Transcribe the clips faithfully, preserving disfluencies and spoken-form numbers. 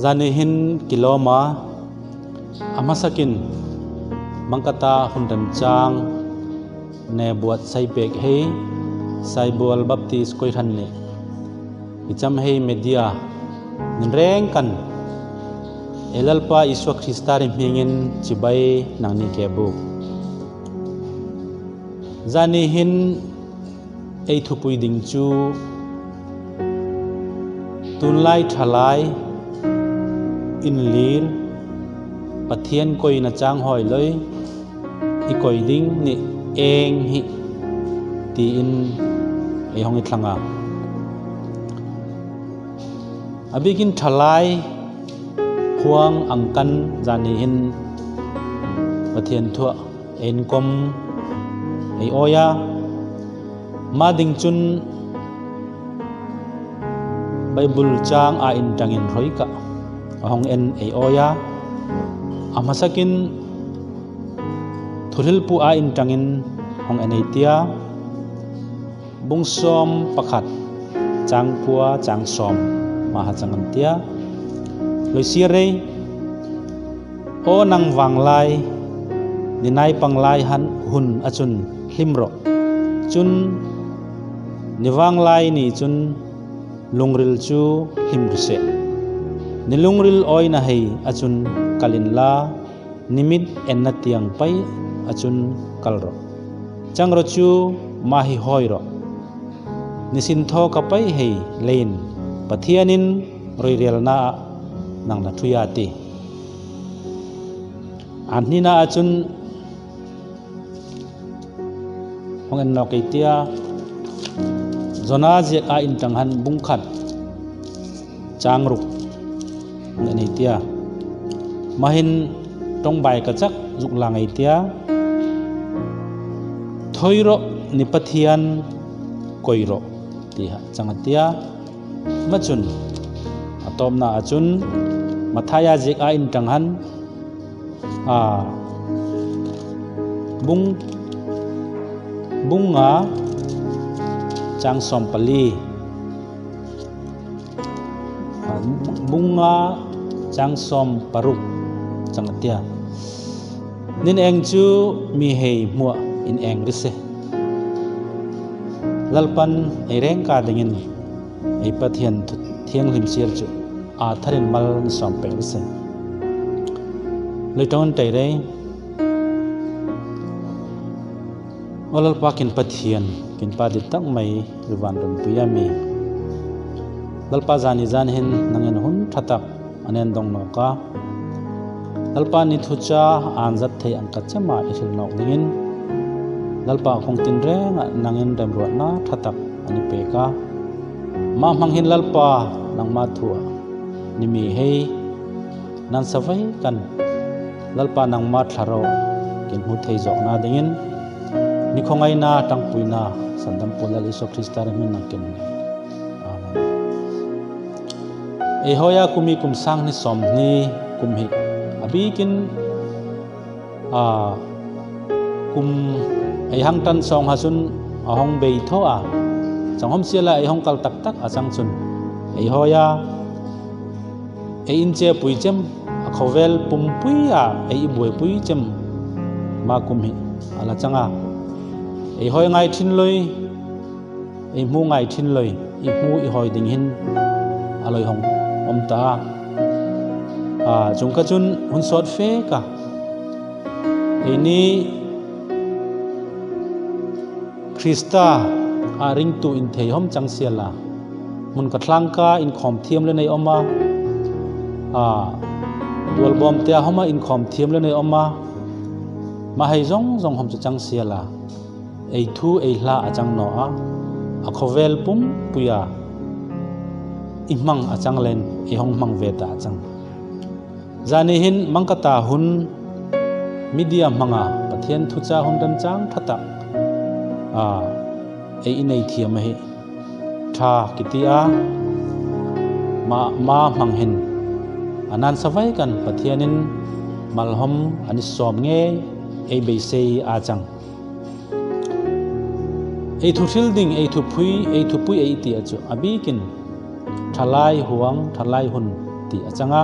Zani hin kilawm a, a hmasakin Mangkata hun remchang nebuat saipek hei, Saibual Baptist Kohran ni, i cham hei media nin reng kan, ei Lalpa Isua Krista ri hmingin chibai nangni ke buk. Zani hin ei thupui ding chu tunlai ṭhalai inlir, Pathian koina chang hoi loi i koi ding ni eng hi tiin ei hung i thlang a. A bikin ṭhalai huang ang kan zani hin Pathian thua ei inkom ei awi a. Ma ding chun Bible chang a inṭangin hoi ka a hung en ei awi a. A hmasakin thuhrilpu a inṭangin hung en ei tia. Bung sawm pakhat, chang kua, chang sawm, ma ha chang an tia. Loi sir rei, aw nang vanglai, ni nai panglai han hun a chun hlim rawh. Chun ni vanglai ni chun lungril chu hlim ri se. Ni lungril awina hei a chun kal inla, ni mit enna tiang pai a chun kal rawh. Chang rawh chu ma hi hoi rawh. Ni sin thaw ka pai hei leiin Pathianin roirelna nang la thuia ti. An hnina a chun hung en nawk ei tia. Jona ziek a inṭang han bung khat, chang ruk hung en ei tia. Ma hin ṭawngbai ka chak zuk lang ei tia. Thoi rawh, ni Pathian koi rawh, ti ha chang a tia. Ma chun a tawpna a chun Mathaia ziek a inṭang han, a, bung, bung nga, chang sawm pali, a, bung nga, chang sawm paruk chang a tia. Nin eng chu mi hei hmuah in eng ri se. Lalpan ei rengka dingin ei Pathian thu thianghlim sir chu a tharin mal ni sawm pek ri se. Lei ṭawng tei rei. Aw Lalpa kin Pathian, kin Pa dit tak mai, ri van rem pui a mi. Lalpa zani zan hin nangin hun ṭha tak an en dawng nawk a. Lalpa ni thucha an zat thei ang ka chema i hril nawk dingin. Lalpa kawng tin renga nangin remruatna ṭha tak an i pek a. Ma hmang hin Lalpa nangma thua ni mi hei nan savai kan Lalpa nangma thlarau kin hmu thei zawkna dingin ni khawngaina ṭangpuina sandam Pu Lal Isu Krista ri hmingin nang kin. Amen. Ei hoi a kum hi kum sang hni sawm hni kum hi a bikin, a, kum ei hang ṭan sawng ha chun a hawng bei thaw a. Chang hawm siela ei hawng kal tak tak a chang chun ei hoi a, ei inche pui chem, a khawvel pumpui a ei buoi pui chem ma kum hi a la chang a. Ei hoi ngai ṭhin loi, ei hmu ngai ṭhin loi, i hmu i hoi ding hin a loi hawng awm ta a. A, chung ka chun hun sawt fe ka. Eini Krista a ringtu in thei hawm chang siela. Hmun ka thlangka inkhawm thiam le nei awm a. A, tualbawm te a hawm a inkhawm thiam le nei awm a. Ma hei zawng zawng hawm chu chang siela. Ei thu ei hla a chang naw a, a khawvel pumpuia i hmang a chang len, ei hawng hmang ve ta a chang. Zani hin Mangkata hun media hmanga Pathian thucha hun remchang ṭha tak, a, ei i nei thiam a hi ṭha ki ti a, ma, ma hmang hin a nan savai kan Pathianin malhawm a ni sawm ngei ei beisei a chang. Ei thu hril ding, ei thupui, ei thupui ei ti a chu a bikin ṭhalai huang, ṭhalai hun ti a chang a.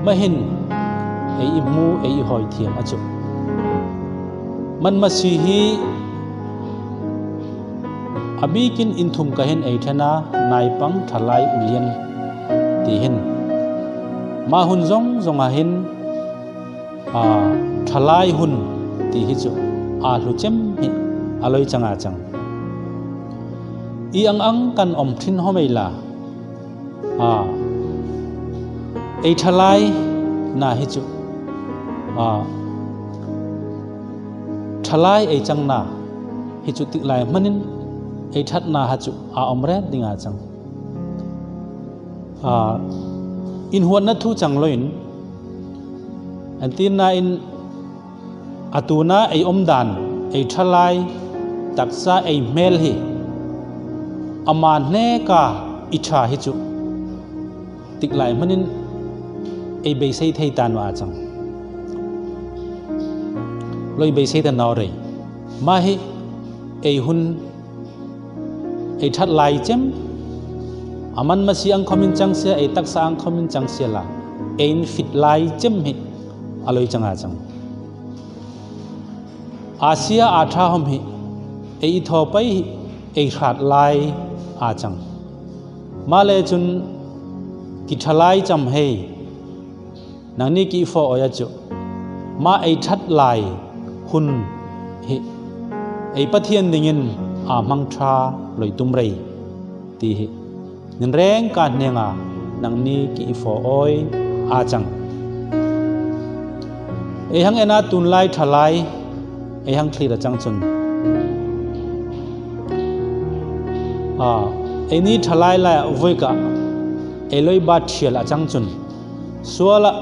Ama hin ei hmu, ei hawi thiam a chu. Aman masi hi a bikin inthum ka hin ei ṭhen a, naipang ṭhalai ulian ti hin. Ama hun zawng zawnga hin, a, ṭhalai hun ti hi chu a hlu chem hi a lo chang a chang. Ieng ang kan um ṭhin hawm ei la, a, ei ṭhalaina hi chu, a, ṭhalai ei changna hi chu tik lai hmanin ei ṭhatna ha chu a um ret ding a chang. A, inhuatna thu chang loin, entirna in a tuna ei um dan, ei ṭhalai, taksa ei hmel hi, ama hneka i ṭha hi chu tik lai hmanin ei beisei thei ta naw a chang. Lo beisei ta naw rei. Ama hi ei hun, ei ṭhat lai chem, aman masi ang khawmin chang sia, ei taksa ang khawmin chang sia la, ei infit lai chem hi a lo chang a chang. A sia a ṭha hawm hi ei thaw pei hi ei hrat lai a chang. Ama le chun ki ṭhalai cham hei, nangni ki fo awi a chu. Ama ei ṭhat lai hun hi ei Pathian dingin a hmang ṭha lo tum rei ti hi. Nin reng ka hnenga nangni ki fo awi a chang. Ei hang en a, tunlai ṭhalai ei hang thlir a chang chun, a, eini ṭhalai lai voi ka ei lo ba thial a chang chun, suala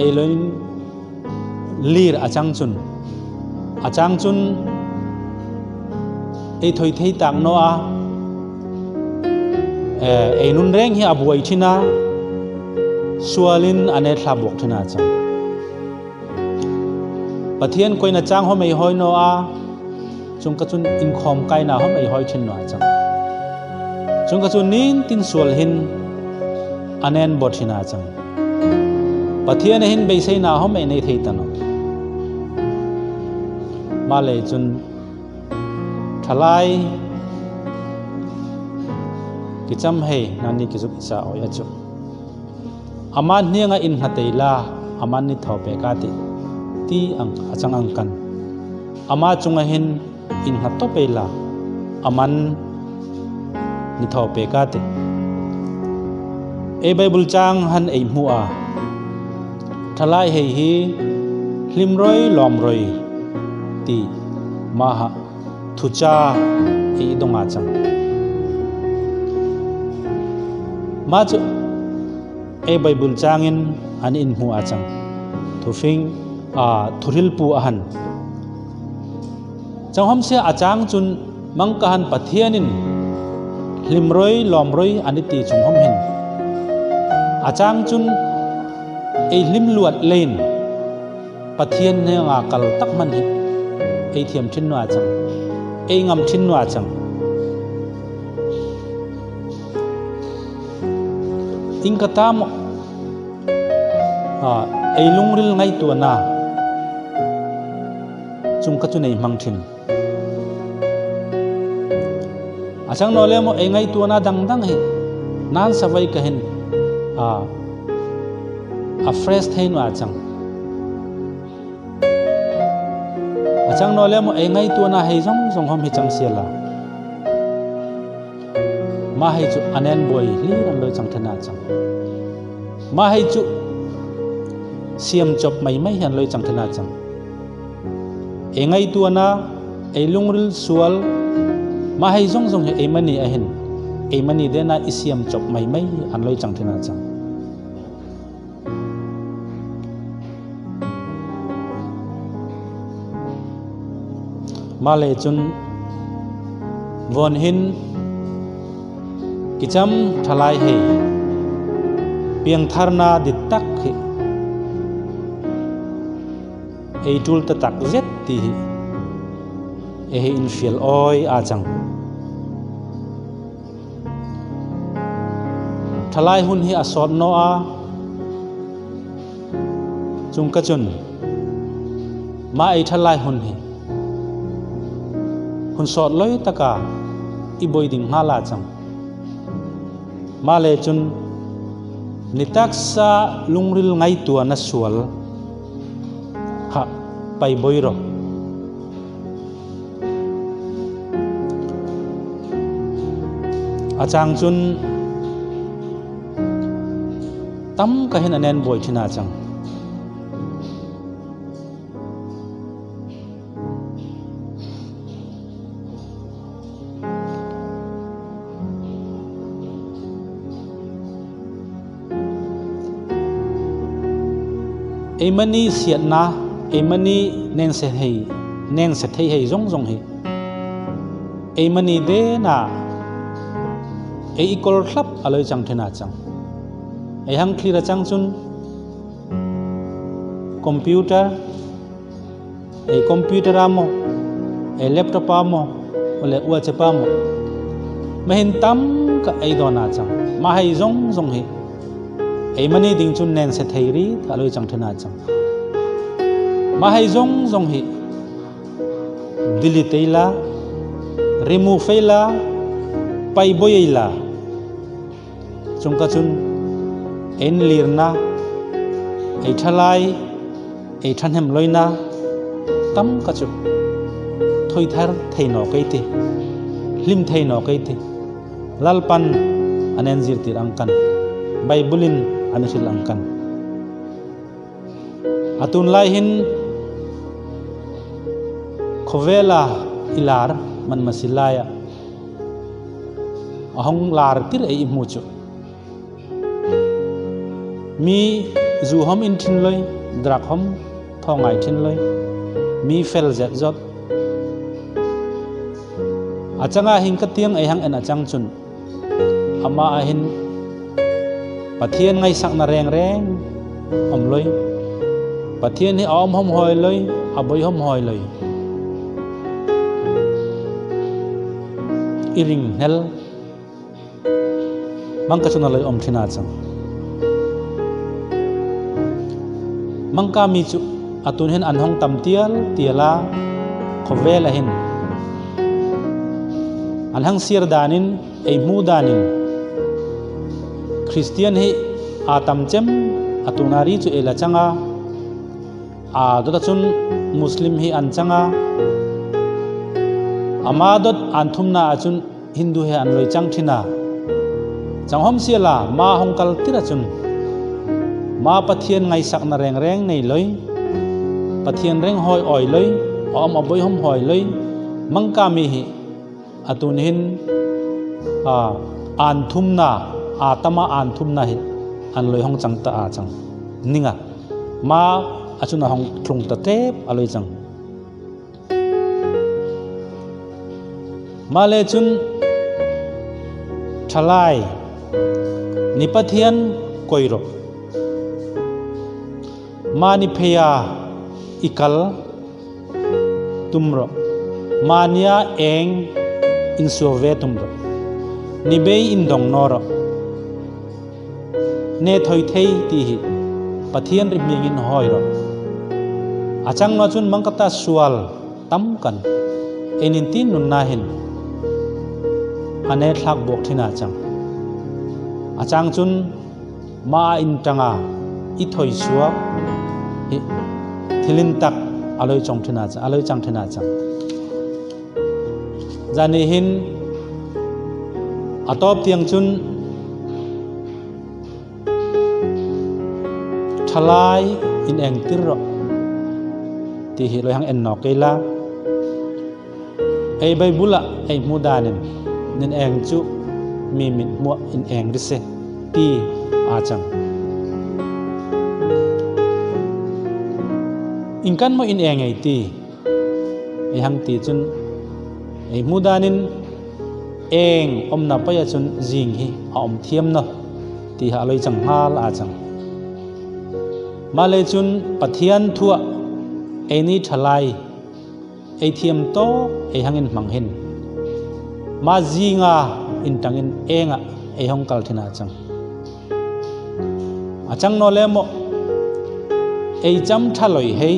ei lo inlir a chang chun, a chang chun ei thawi thei tak naw a, e, ei nun reng hi a buoi ṭhin a, sualin a ne thla bawk ṭhin a chang. Pathian koina chang hawm ei hawi naw a, chuong ka chun inkhawm kaina hawm ei hawi ṭhin naw a chang. Chuong ka chun nin tin sual hin a nen bawk ṭhin a chang. Pathian a hin beiseina hawm ei nei thei ta naw. Ama le chun ṭhalai ki cham hei, nangni ki zuk i sa awi a chu. Ama hnenga innghat ei la, aman ni thaw pek a tih, ti ang a chang ang kan. Ama chunga hin innghat tawp ei la, aman ni thaw pek a tih. Ei Bible chang han ei hmu a, ṭhalai hei hi hlim roi lawm roi ti ama ha thucha ei dong a chang. Ama chu ei Bible changin an inhmu a chang. Thufing, a, thuhril pu a han chang hawm sia a chang chun, mangkha han Pathianin hlim roi lawm roi a ni ti chung hawm hin, a chang chun ei hlim luat leiin Pathian hnenga kal tak hman hi ei thiam ṭhin naw a chang, ei ngam ṭhin naw a chang. Ieng ka ta maw, a, ei lungril ngaituona chung ka chun ei hmang ṭhin. A chang naw le maw, ei ngaituona dang dang hi nan sa vai ka hin, a, a fresh thei naw a chang. A chang naw le maw, ei ngaituona hei zawng zawng hawm hi chang sia la, ama hei chu a nen buoi hlir an lo chang ṭhin a chang. Ama hei chu siam chawp mai mai hi an lo chang ṭhin a chang. Ei ngaituona, ei lungril sual, ama hei zawng zawng hi ei mani a hin, ei mani dena i siam chawp mai mai an lo chang ṭhin a chang. Ama le chun vawn hin ki cham ṭhalai hei piengtharna dit tak hi ei tul ta tak zet ti hi ei hei infiel awi a chang. Thalai hun hi a sawt naw a, chuong ka chun, ma ei thalai hun hi hun sawt loi taka i boi ding nghal a chang. Ma le chun ni taksa lungril ngaituona suol ha pai boi ro. A chang chun tam ka hin a nen boi thina chang. Eimani siatna, eimani neng se hei, neng se thei hei zong zong hi eimani dena ei i kol thlap a loi chang thina chang. Ei hang thlir a chang chun computer, ei computer a maw, ei laptop a maw, le WhatsApp a maw, ma hin tam ka ei dona chang. Ma hei zong zong hi eimani ding chun neng se thei ri a loi chang thina chang. Ma hei zong zong hi delete ei la, remove ei la, pai boi ei la. Chuong ka chun ei inlirna, ei thalai, ei thahnem loina tam ka chu thoi thar thei naw kei ti, hlim thei naw kei ti. Lalpan a nen zir tir ang kan, Bible-in a mi hril ang kan. A tun lai hin khawvela i lar man masi laia a hong lar tir ei i hmu chu, mi zu hom in thin loi, drug hom thaw ngai thin loi, mi fel zet zot. A changa hin ka tieng ei hang en a chang chun, ama a hin Pathian ngaisakna reng reng om loi. Pathian hi a um hom hoi loi, a boi hom hoi loi. I ring hnel mang ka chun a loi om thina chang. Mang ka mi chu a tun hin an hong tam tial tial a, khawvela hin an hang siar danin, ei hmu danin, Christian hi a tam chem a tun a ri chu ei la changa, a dawta chun Muslim hi an changa, ama dawt an thumna a chun Hindu hi an loi chang thina. Chang hom siala ma hong kal tira chun, ma Pathian ngaisakna reng reng nei loi, Pathian reng hoi oi loi, a um a boi hom hoi loi, mang ka mi hi a tun hin, a, an thumna, a tama an thumna hi an loi hong chang ta a chang. Ninga, ma a chun a hong tlung ta tep a loi chang. Ma le chun thalai, ni Pathian koi ro. Mani pheia i kal tum ro. Mania eng in suo ve tum ro. Ni bei in dong naw ro. Ne thoi thei ti hi Pathian ri hmingin hoi ro. A chang naw chun mang ka ta sual tam kan. Ei nin tin nunna hin a ne thlak bok thina chang. A chang chun ma in tanga i thoi suo hi thil in tak a loi chang thina chang, a loi chang thina chang. Zani hin a tawp tiang chun thalai in eng tir ro ti hi loi hang en nawk ei la. Ei Bible-a ei hmu danin, nin eng chu mi mit hmuah in eng ri se ti a chang. Ieng kan maw in eng ei ti, ei hang ti chun, ei hmu danin eng omna peia chun zing hi a om thiam naw ti hi a loi chang nghal a chang. Ma le chun Pathian thua ei ni thalai ei thiam tawk ei hang inhmang hin, ma zinga in tangin enga ei hong kal thina chang. A chang naw le maw, ei cham ṭha loi hei,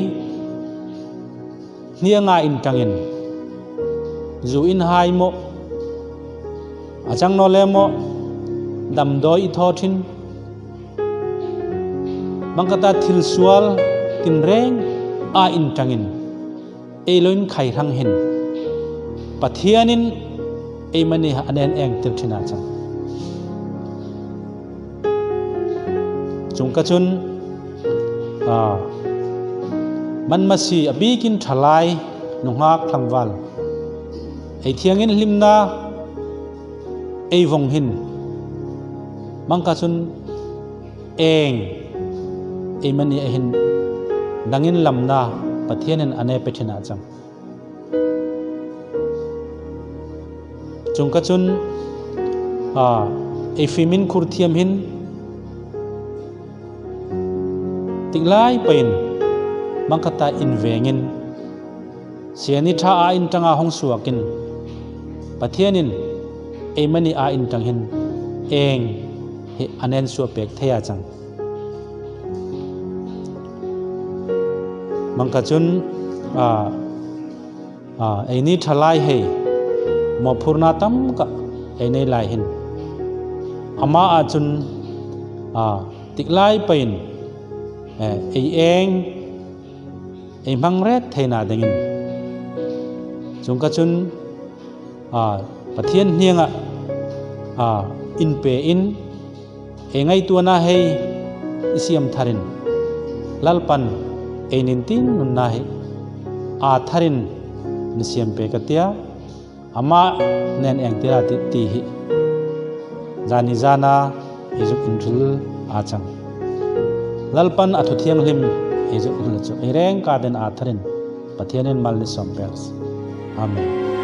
hnianga inṭangin, zu inhai maw, a chang naw le maw, damdawi i thaw ṭhin, mangkata thil sual tinreng a inṭangin, ei lo inkhai hrang hin, Pathianin ei mani a nen engtir ṭhin a chang. Chuong ka chun, a, man masi a bikin ṭhalai, nunghak tlangval, ei thienghlimna ei vong hin, mangkha chun eng, ei mani a hin dangin lamna Pathianin a ne pe ṭhin a chang. Chuong ka chun, a, ei fimkhur thiam hin, tiklai peiin, mangkha ta invengin, sienkhawm ṭha a inṭanga hung suokin, Pathianin ei mani a inṭang hin, eng hi a nen suo pek thei a chang. Mangkha chun, a, a, eini ṭhalai hei, mawphurna tam kha ei nei lai hin, ama a chun, a, tiklai peiin, e, ei eng, ei hmang ret theina dingin. Chuong ka chun, a, Pathian hnianga, a, inpein, ei ngaituona hei i siam tharin, Lalpan ei nintin nunna hei a tharin mi siam pek a tia, ama nen engtir a ti, ti hi zani zana ei zuk inhril a chang. Lalpan a thu thienghlim ei zuk inhril chu ei rengin a tharin Pathianin mal mi sawm pek. Amen.